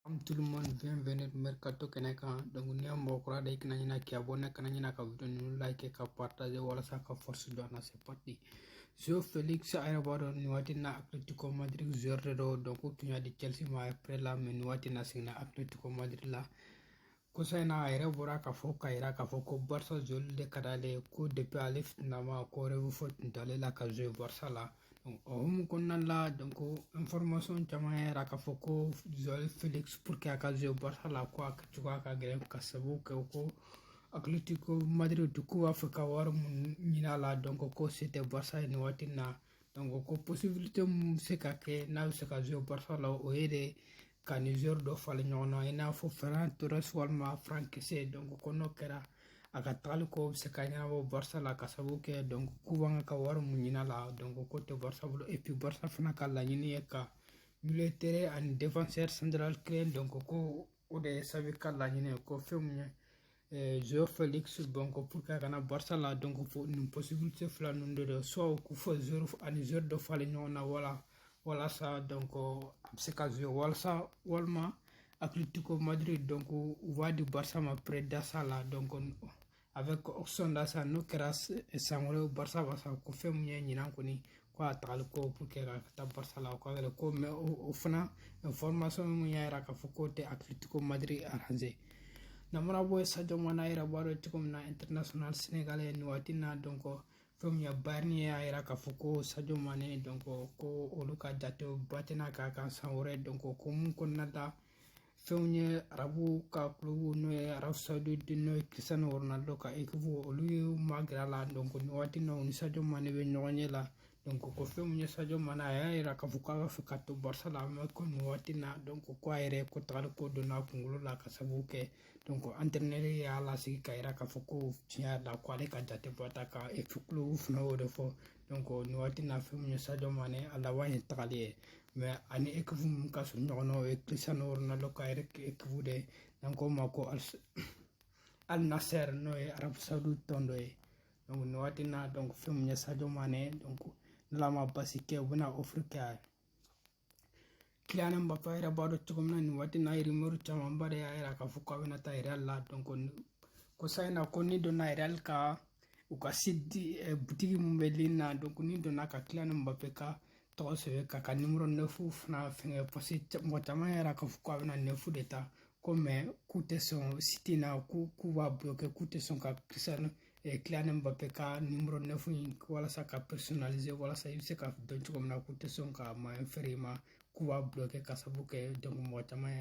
Comme tout le monde, bienvenue Mercato kɛnɛ kan. Donc n'i ye mɔgɔ kura de ye, kana ɲina k'i abonné, kana ɲina ka vidéo ninnu like, ka partager walasa ka force don an na. C'est parti. João Felix, a yɛrɛ b'a dɔn nin waati in na Atletico Madrid joueur de don. Donc u tun y'a di Chelsea ma après la, mais nin waati in na seginna Atletico Madrid la. Kosa in na, a yɛrɛ bɔra k'a fɔ ka yira k'a fɔ ko Barca joueur de ka d'ale ye, ko depuis ale fitinama ko rêve fɔ tun t'ale la ka jouer Barca la. Donc o hukumu kɔnɔna la, donc information caman y'a yira k'a fɔ ko João Felix, pour que a ka jouer Barca la, ko a cogoya ka gɛlɛn, ka sababu kɛ ko Atletico Madrid k'u b'a fɛ ka wari mun ɲini a la, donc ko c'était Barca ye nin waati in na. Donc ko possibilité mun bɛ se ka kɛ n'a bɛ se ka jouer Barca la, o ye de ka ni joueur dɔ falen ɲɔgɔn na, i n'a fɔ Ferran Torres walima Franck Kessié. Donc ko n'o kɛra, a ka tagali ko bɛ se ka ɲɛnabɔ Barca la, ka sababu kɛ donc k'u b'an ka wari mun ɲini a la, donc ko tɛ Barca bolo. Et puis Barca fana ka laɲini ye ka milieu terrain ani défenseur central kelen. Donc ko o de ye Xavi ka laɲini ye, ko fɛn mun ye João Felix, donc pour que a kana Barca la, donc nin possibilité fila ninnu de don: soit k'u fɔ joueur ani joueur dɔ falen ɲɔgɔn na, wala walasa donc a bɛ se ka jouer walasa, walima Atletico Madrid, donc u b'a di Barca ma prêt d'achat la, donc avec option d'achat. N'o kɛra san wɛrɛ, Barca b'a san. Ko fɛn mun ye ɲinan kɔni, ko a tagali ko pour que ka taa Barca la, o ka gɛlɛn ko. Mais o fana information mun y'a yira k'a fɔ k'o tɛ Atletico Madrid arranger. N'an mana bɔ yen, Sadio Mané yɛrɛ b'a dɔn cogo min na, international sénégalais, nin waati in na, donc fɛn min ye Bayern y'a yira k'a fɔ ko Sadio Mané, donc ko olu ka jate ba tɛna k'a kan san wɛrɛ. Donc ko mun kɔnɔna la, fɛnw ye arabu ka club, n'o ye Arabie Saoudite, n'o ye Cristiano Ronaldo ka équipe, olu ye magɛrɛ a la. Donc nin waati in na, u ni Sadio Mané bɛ ɲɔgɔn ye la. Donc ko fɛn mun ye Sadio Mané, a y'a yira k'a fɔ k'a b'a fɛ ka to Barca la, mais ko nin waati in na, donc ko a yɛrɛ ko tagali ko donna a kunkolo la, ka sababu kɛ donc entraîneur y'a lasigi ka yira k'a fɔ ko tiɲɛ yɛrɛ la, ko ale ka jate ba ta kan. Et puis club fana y'o de fɔ. Donc nin waati in na, fɛn mun ye Sadio Mané, a laban ye tagali ye. Mais ani équipe mun ka surun ɲɔgɔn na, o ye Cristiano Ronaldo ka yɛrɛ équipe de ye, n'an k'o ma ko Al Nassr, n'o ye Arabie Saoudite tɔn dɔ ye. Donc nin waati in na, donc fɛn mun ye Sadio Mané, donc n'Ala ma basi kɛ, u bɛna offre kɛ a ye. Kylian Mbappé yɛrɛ b'a dɔn cogo min na, nin waati in na, rumeur camanba de y'a yira k'a fɔ k'a bɛna taa Real la. Donc ko sa in na, ko ni donna Real ka u ka site, butigi mun bɛ ligne na, donc ni donna ka Kylian Mbappé ka tɔgɔ sɛbɛn k'a ka numéro 9 fana fɛngɛ, parce que mɔgɔ caman yɛrɛ k'a fɔ k'a bɛna 9 de ta ko, mais k'u tɛ sɔn site in na, k'u b'a bloquer, k'u tɛ sɔn ka Cristiano Kylian Mbappé ka numéro 9 in walasa ka personnaliser, walasa i bɛ se ka dɔn cogo min na, k'u tɛ sɔn ka maillot feere i ma, k'u b'a bloquer, ka sababu kɛ donc mɔgɔ caman yɛrɛ